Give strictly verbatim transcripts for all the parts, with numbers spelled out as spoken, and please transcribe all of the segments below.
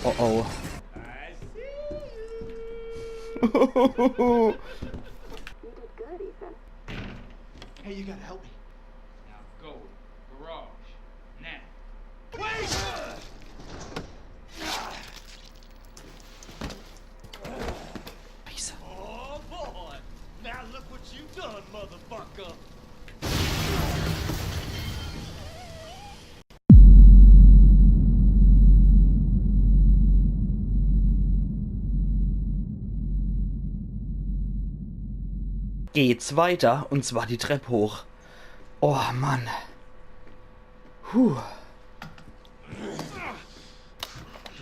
Oh oh. I see you. You did good, Ethan. Hey, you gotta help me. Now go. Garage. Now. Wait! Scheiße. Oh boy! Now look what you done, motherfucker! Geht's weiter, und zwar die Trepp hoch. Oh Mann. Puh. Do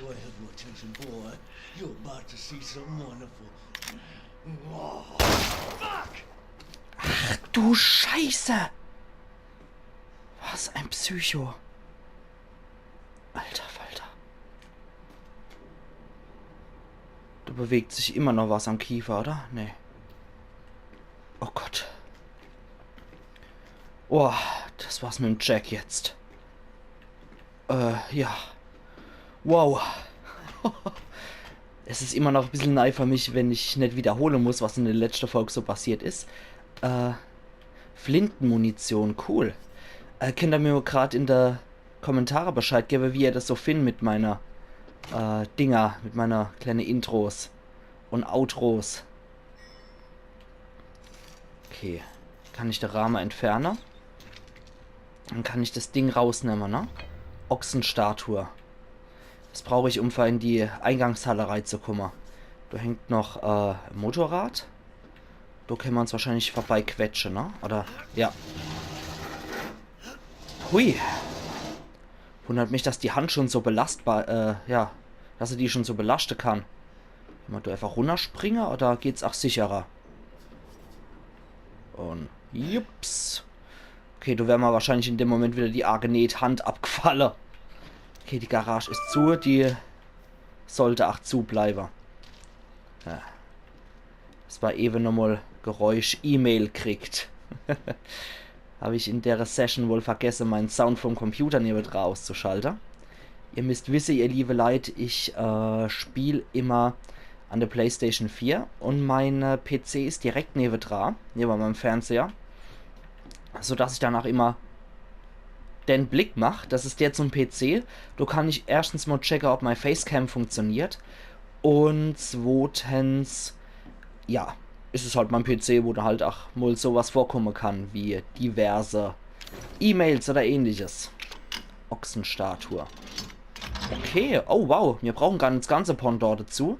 I have your attention, boy? You're about to see something wonderful. Fuck! Du Scheiße! Was ein Psycho. Alter Falter. Da bewegt sich immer noch was am Kiefer, oder? Nee. Oh Gott. Oh, das war's mit dem Jack jetzt. Äh, ja. Wow. Es is immer noch e bissel nei für mich, wenn ich net wiederhole muss, was in de letschte Folg so passiert is. Äh, Flintenmunition, cool. Äh, kennt er mir grad in de Kommentare Bescheid gewwe, wie er das so findt mit meiner, äh, Dinger, mit meiner kleine Intros und Outros. Okay, kann ich de Rahme entferne? Dann kann ich das Ding rausnemme, ne? Ochsenstatue. Das brauch ich, um in die Eingangshalle reizukomme. Da hängt noch, äh, e Motorrad. Da kann man's wahrscheinlich vorbeiquetsche, ne? Oder, ja. Hui. Wundert mich, dass die Hand schon so belastbar, äh, ja, dass er die schon so belaschte kann. Kann man da einfach runnerspringe oder geht's auch sicherer? Und jups. Okay, da wär mir wahrscheinlich in dem Moment wieder die argenät Hand abgfalle. Okay, die Garage is zu, die sollte auch zu bleibe. Ja. Das war ewe nochmal Geräusch E-Mail kriegt. Hab ich in der Session wohl vergesse, meinen Sound vom Computer nebedra auszuschalte. Ihr müsst wisse, ihr liebe Leit, ich, äh, spiel immer an der PlayStation vier und mein, äh, P C is direkt nebedra, nebe meinem Fernseher, so dass ich danach immer den Blick mach. Das is der zum P C. Da kann ich erstens mal checke, ob mein Facecam funktioniert und zwotens, ja, is es halt mein P C, wo da halt auch mal sowas vorkomme kann wie diverse E-Mails oder ähnliches. Ochsenstatue. Okay, oh wow, mir brauchen gar net das ganze Pendant dazu.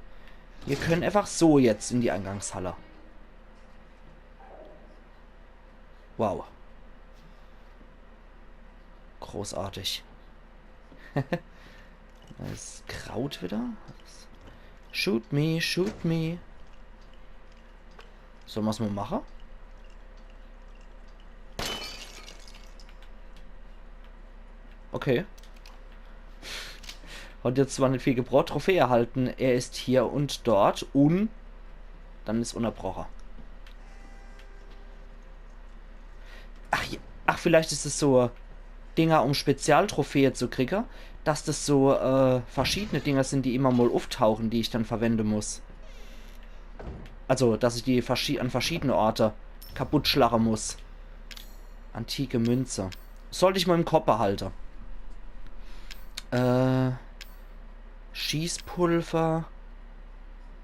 Mir können einfach so jetzt in die Eingangshalle. Wow. Großartig. Das Kraut wieder. Shoot me, shoot me. Soll man's mal mache? Okay. Hat jetzt zwar net viel gebracht. Trophäe erhalten. Er ist hier und dort. Und dann is unnerbroche. Ach, ja. Ach, vielleicht is es so Dinger, um Spezialtrophäe zu kriege, dass das so, äh, verschiedene Dinger sind, die immer mal uftauchen, die ich dann verwende muss. Also, dass ich die verschi an verschiedene Orte kaputt schlage muss. Antike Münze. Sollt ich mal im Kopp behalte. Äh, Schießpulver.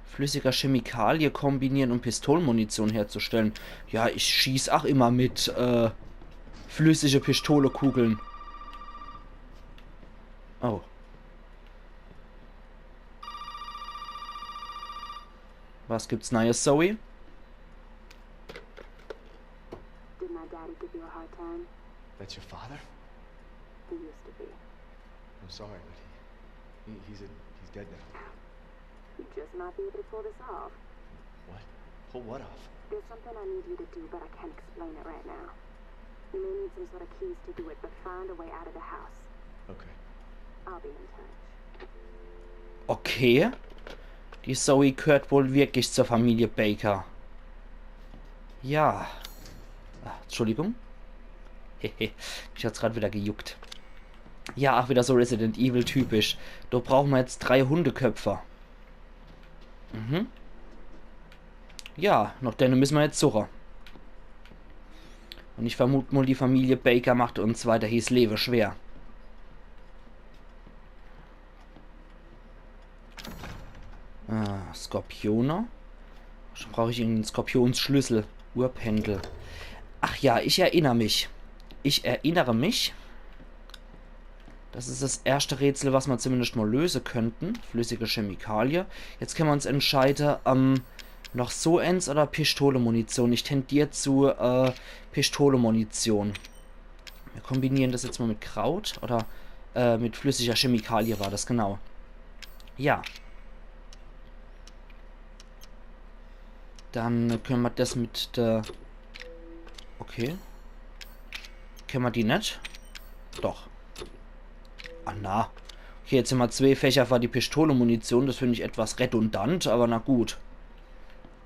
Flüssiger Chemikalie kombinieren, um Pistolenmunition herzustellen. Ja, ich schieß auch immer mit, äh, flüssige Pistolekugeln. Oh. Was gibt's Neues, Zoe? Did my daddy give you a hard time? That's your father? He used to be. I'm sorry, but he, he he's a, he's dead now. You just might be able to pull this off. What? Pull what off? There's something I need you to do, but I can't explain it right now. You may need some sort of keys to do it, but find a way out of the house. Okay. I'll be in touch. Okay. Die Zoe gehört wohl wirklich zur Familie Baker. Ja. Ah, Entschuldigung. Hehe, mich hat's grad wieder gejuckt. Ja, ach, wieder so Resident Evil typisch. Do brauche mer jetzt drei Hundeköpfe. Mhm. Ja, noch denne müsse mer jetzt suche. Un ich vermut mol, die Familie Baker macht uns weiterhin 's Lewe schwer. Ah, Skorpione. Schon brauch ich irgenden Skorpionsschlüssel. Uhrpendel. Ach ja, ich erinner mich. Ich erinnere mich. Das is das erschte Rätsel, was mer zumindest mol löse könnten. Flüssige Chemikalie. Jetzt kenne mer uns entscheide, ähm, noch so ens oder Pistolemunition. Ich tendier zu, äh, Pistolemunition. Mir kombiniere das jetzt mol mit Kraut oder, äh, mit flüssiger Chemikalie war das, genau. Ja. Dann kenne mer das mit der... Okay. Kenne mer die net? Doch. Ah, na. Okay, jetzt hämmer zwee Fächer für die Pistolemunition. Das find ich etwas redundant, aber na gut.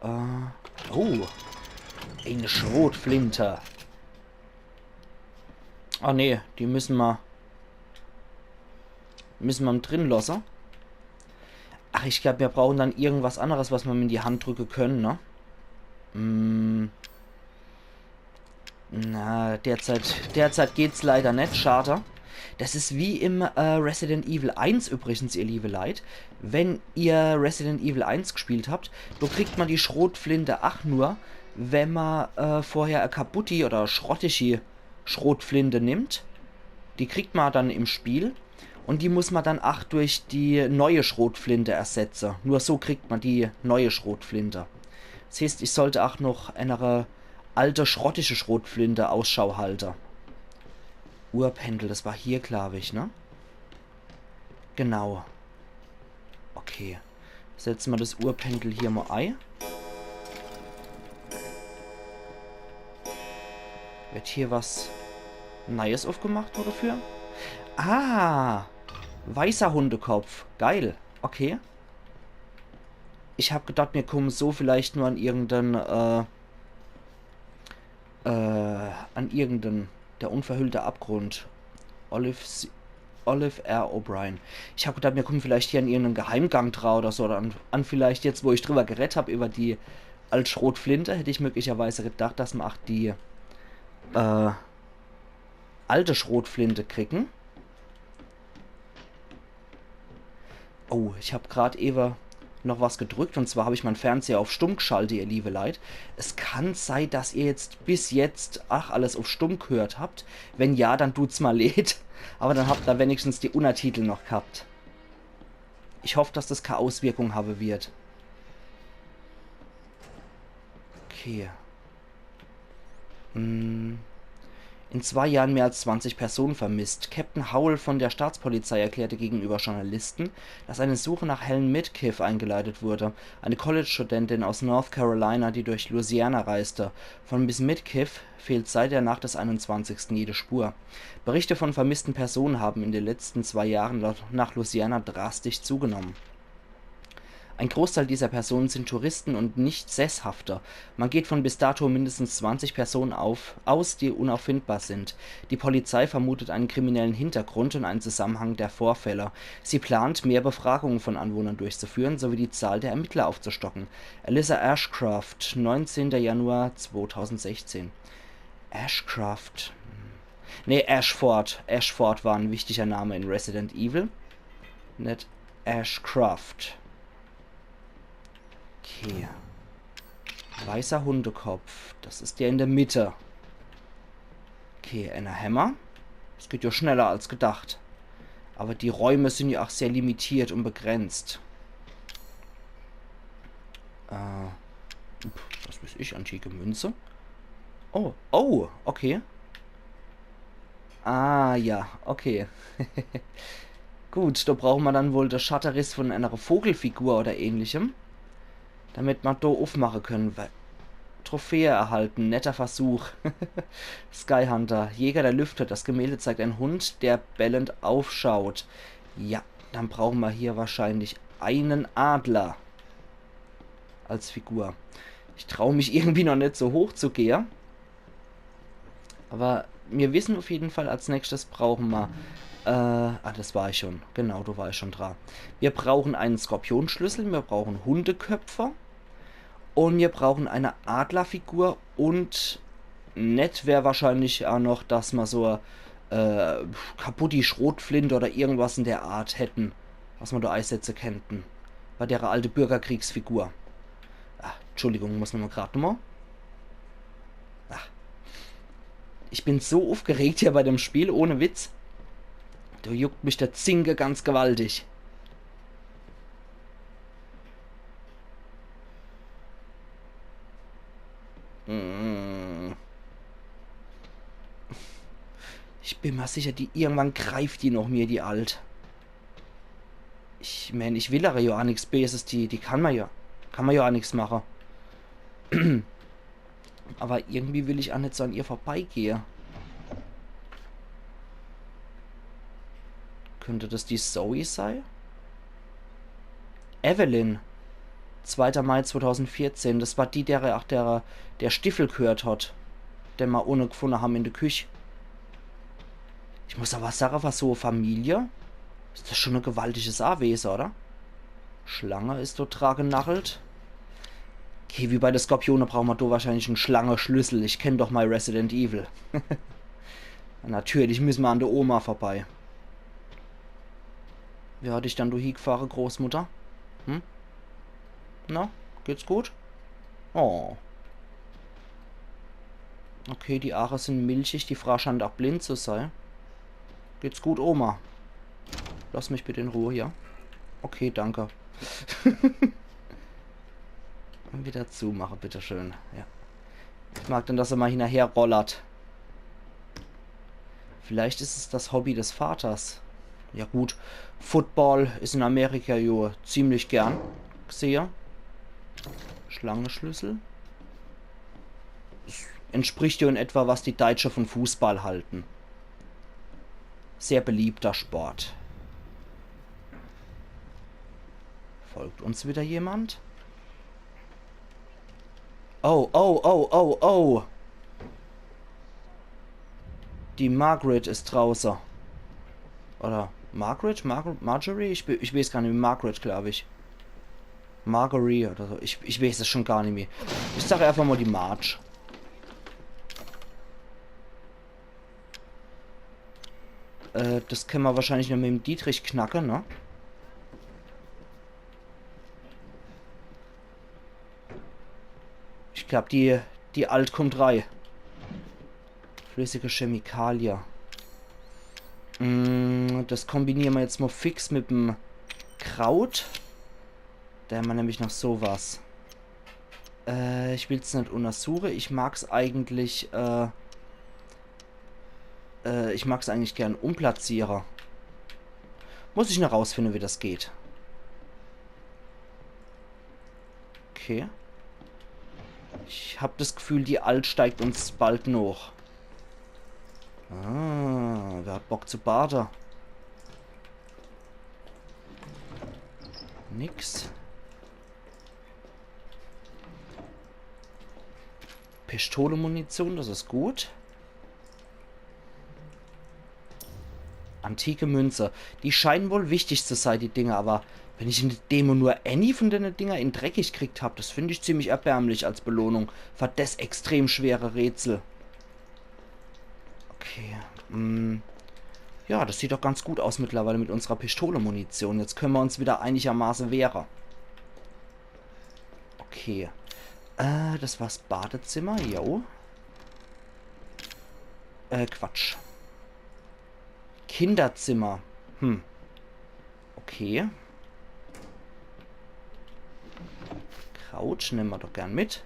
Äh, oh. Eine Schrotflinte. Ah, nee, die müsse mer... Müsse mer drin losse. Ach, ich glaub, mir brauche dann irgendwas anderes, was mer in die Hand drücke kenne, ne? Mm. Na, derzeit, derzeit geht's leider net, schade. Das is wie im, äh, Resident Evil eins übrigens, ihr liebe Leit. Wenn ihr Resident Evil eins gespielt habt, do kriegt mer die Schrotflinte ach nur, wenn mer, äh, vorher e kaputti oder schrottischi Schrotflinte nimmt. Die kriegt mer dann im Spiel. Un die muss mer dann ach durch die neue Schrotflinte ersetze. Nur so kriegt mer die neue Schrotflinte. Das heeßt, ich sollt ach noch enere alte schrottische Schrotflinte Ausschau halte. Uhrpendel, das war hier, glaub ich, ne? Genau. Okay. Setze mer das Uhrpendel hier mol ei. Werd hier was Neies uffgemacht oder für? Ah! Weißer Hundekopf. Geil. Okay. Ich hab gedacht, mir kumme so vielleicht nur an irgenden, äh, äh, an irgenden, der unverhüllte Abgrund. Olive, S- Olive R. O'Brien. Ich hab gedacht, mir kumme vielleicht hier an irgenden Geheimgang dra oder so. Oder an, an vielleicht jetzt, wo ich drüber geredt hab, über die alte Schrotflinte, hätt ich möglicherweise gedacht, dass mer ach die, äh, alte Schrotflinte kriegen. Oh, ich hab grad ewe noch was gedrückt, un zwar hab ich mein Fernseher uff stumm gschalt, ihr liebe Leit. Es kann sei, dass ihr jetzt bis jetzt ach alles uff stumm gehört habt. Wenn ja, dann dut's mer leed. Aber dann habt ihr wenigstens die Untertitel noch gehabt. Ich hoff, dass das kä Auswirkung habe wird. Okay. Hm. In zwei Jahren mehr als zwanzig Personen vermisst. Captain Howell von der Staatspolizei erklärte gegenüber Journalisten, dass eine Suche nach Helen Midkiff eingeleitet wurde, eine College-Studentin aus North Carolina, die durch Louisiana reiste. Von Miss Midkiff fehlt seit der Nacht des einundzwanzigsten jede Spur. Berichte von vermissten Personen haben in den letzten zwei Jahren laut, nach Louisiana drastisch zugenommen. Ein Großteil dieser Personen sind Touristen und Nicht-Sesshafte. Man geht von bis dato mindestens zwanzig Personen auf, aus, die unauffindbar sind. Die Polizei vermutet einen kriminellen Hintergrund und einen Zusammenhang der Vorfälle. Sie plant, mehr Befragungen von Anwohnern durchzuführen, sowie die Zahl der Ermittler aufzustocken. Alyssa Ashcroft, neunzehnter Januar zweitausendsechzehn. Ashcroft. Nee, Ashford. Ashford war ein wichtiger Name in Resident Evil. Net Ashcroft. Okay. Weißer Hundekopf. Das is der in der Mitte. Okay, eener hämmer. Das geht ja schneller als gedacht. Aber die Räume sind ja auch sehr limitiert und begrenzt. Äh, ups, was weiß ich, antike Münze. Oh, oh, okay. Ah, ja, okay. Gut, da brauche mer dann wohl de Schatteriss von einer Vogelfigur oder ähnlichem, damit mer do uffmache können. Weil Trophäe erhalten, netter Versuch. Skyhunter, Jäger der Lüfte. Das Gemälde zeigt einen Hund, der bellend aufschaut. Ja, dann brauche mer hier wahrscheinlich einen Adler als Figur. Ich trau mich irgendwie noch net so hoch zu gehe. Aber mir wissen auf jeden Fall, als nächstes brauche mer Äh, ah, das war ich schon. Genau, du warst schon dra. Wir brauchen einen Skorpionsschlüssel, wir brauchen Hundeköpfe und wir brauchen eine Adlerfigur und nett wär wahrscheinlich auch noch, dass ma so e, äh, kaputti Schrotflinte oder irgendwas in der Art hätten, was ma do eisetze kennten. Bei der alte Bürgerkriegsfigur. Ah, Entschuldigung, muss ma grad nochmal. Ach. Ich bin so aufgeregt hier bei dem Spiel, ohne Witz. Do juckt mich der Zinke ganz gewaltig. Mm. Ich bin mir sicher, die irgendwann greift die noch mir, die Alt. Ich mein, ich will der jo a nix Beses, die, die kann ma jo, kann ma jo a nix mache. Aber irgendwie will ich a net so an ihr vorbeigehe. Könnte das die Zoe sei? Evelyn. Zweiter Mai zweitausendvierzehn. Das war die, der, ach, der, der Stiffel gehört hat. Den ma unne gefunde ham in der Küch. Ich muss aber sage, was so e Familie, is das schon e gewaltiges Awese, oder? Schlange is dort dra genachelt. Okay, wie bei der Skorpione brauchen ma do wahrscheinlich en Schlangeschlüssel. Ich kenn doch mei Resident Evil. Natürlich müssen ma an der Oma vorbei. Wer hat dich dann do hiegefahre, Großmutter? Hm? Na, geht's gut? Oh. Okay, die Aache sin milchig, die Fraa scheint auch blind zu sei. Geht's gut, Oma? Lass mich bitte in Ruhe hier. Okay, danke. Und wieder zumache, bitteschön. Ja. Ich mag dann, dass er mal hinnerher rollert. Vielleicht is es das Hobby des Vaters. Ja gut, Football is in Amerika jo ziemlich gern gesehe. Schlangeschlüssel. Es entspricht jo in etwa, was die Deutsche von Fußball halten. Sehr beliebter Sport. Folgt uns wieder jemand? Oh, oh, oh, oh, oh. Die Margaret is drauße. Oder Margaret? Margaret? Marjorie? Ich, be- ich weeß gar net mehr. Margaret, glaub ich. Marjorie oder so. Ich, ich weeß es schon gar net mehr. Ich sag einfach mal die Marge. Äh, das kenne ma wahrscheinlich nur mit dem Dietrich knacke, ne? Ich glaub, die, die Alt kommt rei. Flüssige Chemikalie. Mm, das kombiniere ma jetzt mal fix mit dem Kraut. Da hämmer nämlich noch so was. Äh, ich will's net untersuche. Ich mag's eigentlich, äh, äh, ich mag's eigentlich gern umplatziere. Muss ich noch rausfinde, wie das geht. Okay. Ich hab das Gefühl, die Alt steigt uns bald noch. Ah, wer hat Bock zu bade? Nix. Pistole-Munition, das is gut. Antike Münze. Die scheinen wohl wichtig zu sei, die Dinger, aber wenn ich in de Demo nur ääni von dene Dinger in dreckig gekriegt hab, das find ich ziemlich erbärmlich als Belohnung für das extrem schwere Rätsel. Okay, mm. Ja, das sieht doch ganz gut aus mittlerweile mit unserer Pistole-Munition. Jetzt kenne ma uns wieder einigermaße wehre. Okay. Äh, das war's Badezimmer, jo. Äh, Quatsch. Kinderzimmer. Hm. Okay. Kraut nemme ma doch gern mit.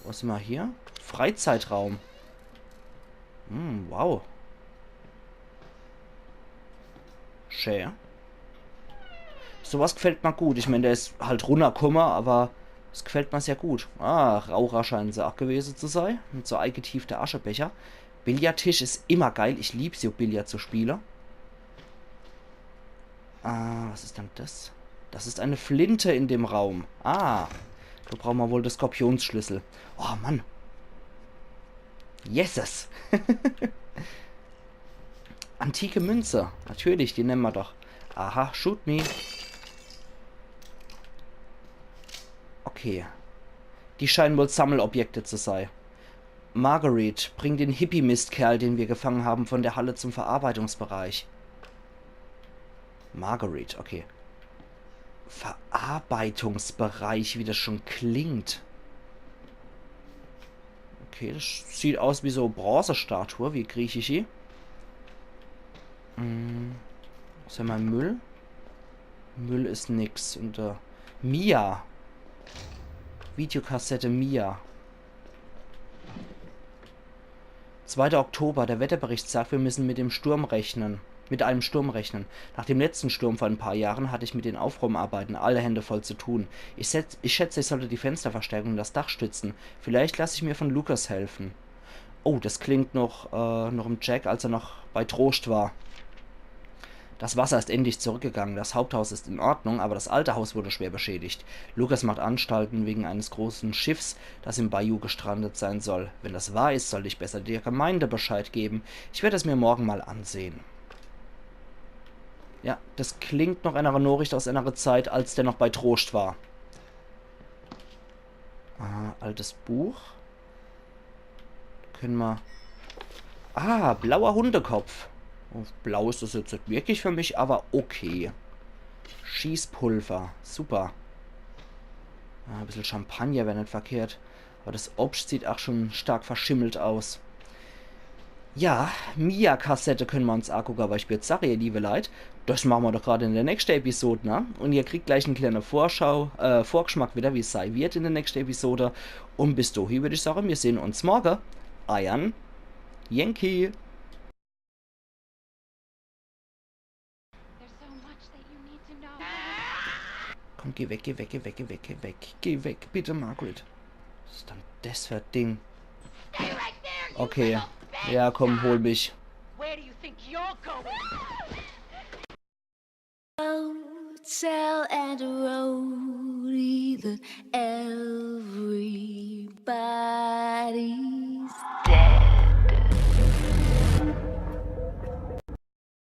Was hämmer hier? Freizeitraum. Hm, wow. Schä. Sowas gefällt ma gut. Ich mein, der is halt runnerkomme, aber es gefällt ma sehr gut. Ah, Raucher scheinen se auch gewese zu sei. Mit so eigetiefte Aschebecher. Billardtisch is immer geil. Ich lieb's jo, Billard zu spiele. Ah, was is dann das? Das is eine Flinte in dem Raum. Ah, do brauche ma wohl de Skorpionsschlüssel. Oh Mann. Yeses! Antike Münze. Natürlich, die nemme mer doch. Aha, shoot me. Okay. Die scheinen wohl Sammelobjekte zu sei. Marguerite, bring den Hippie-Mistkerl, den wir gefangen haben, von der Halle zum Verarbeitungsbereich. Marguerite, okay. Verarbeitungsbereich, wie das schon klingt. Okay, das sieht aus wie so Bronzestatue, wie griechisch. Hm. Is do mol Müll? Müll is nix. Und äh, Mia. Videokassette Mia. Zweiter Oktober, der Wetterbericht sagt, wir müssen mit dem Sturm rechnen. Mit einem Sturm rechnen. Nach dem letzten Sturm vor ein paar Jahren hatte ich mit den Aufräumarbeiten alle Hände voll zu tun. Ich, setz, ich schätze, ich sollte die Fensterverstärkung und das Dach stützen. Vielleicht lasse ich mir von Lucas helfen. Oh, das klingt noch, äh, noch im Jack, als er noch bei Troscht war. Das Wasser ist endlich zurückgegangen. Das Haupthaus ist in Ordnung, aber das alte Haus wurde schwer beschädigt. Lucas macht Anstalten wegen eines großen Schiffs, das im Bayou gestrandet sein soll. Wenn das wahr ist, sollte ich besser der Gemeinde Bescheid geben. Ich werde es mir morgen mal ansehen. Ja, das klingt noch einer Nachricht aus einer Zeit, als der noch bei Troscht war. Ah, altes Buch. Könne mer. Ah, blauer Hundekopf. Blau is das jetzt net wirklich für mich, aber okay. Schießpulver. Super. Ah, e bissel Champagner wär net verkehrt. Aber das Obscht sieht auch schon stark verschimmelt aus. Ja, Mia-Kassette könne mer uns agucke, aber ich würd sage, ihr liebe Leit, das mache mer doch grad in der nächste Episode, ne? Und ihr kriegt gleich en kleine Vorschau, äh, Vorgeschmack wieder, wie es sei wird in der nächste Episode. Und bis dohi würd ich sage, mir sehn uns morge. Eiern Yankee. There's so much that you need to know. Komm, geh weg, geh weg, geh weg, geh weg, geh weg. Geh weg, bitte, Margaret. Was is dann das für e Ding? Stay right there, you Okay. Little bitch. Ja, komm, hol mich. Where do you think you're going? Hotel and a roadie that everybody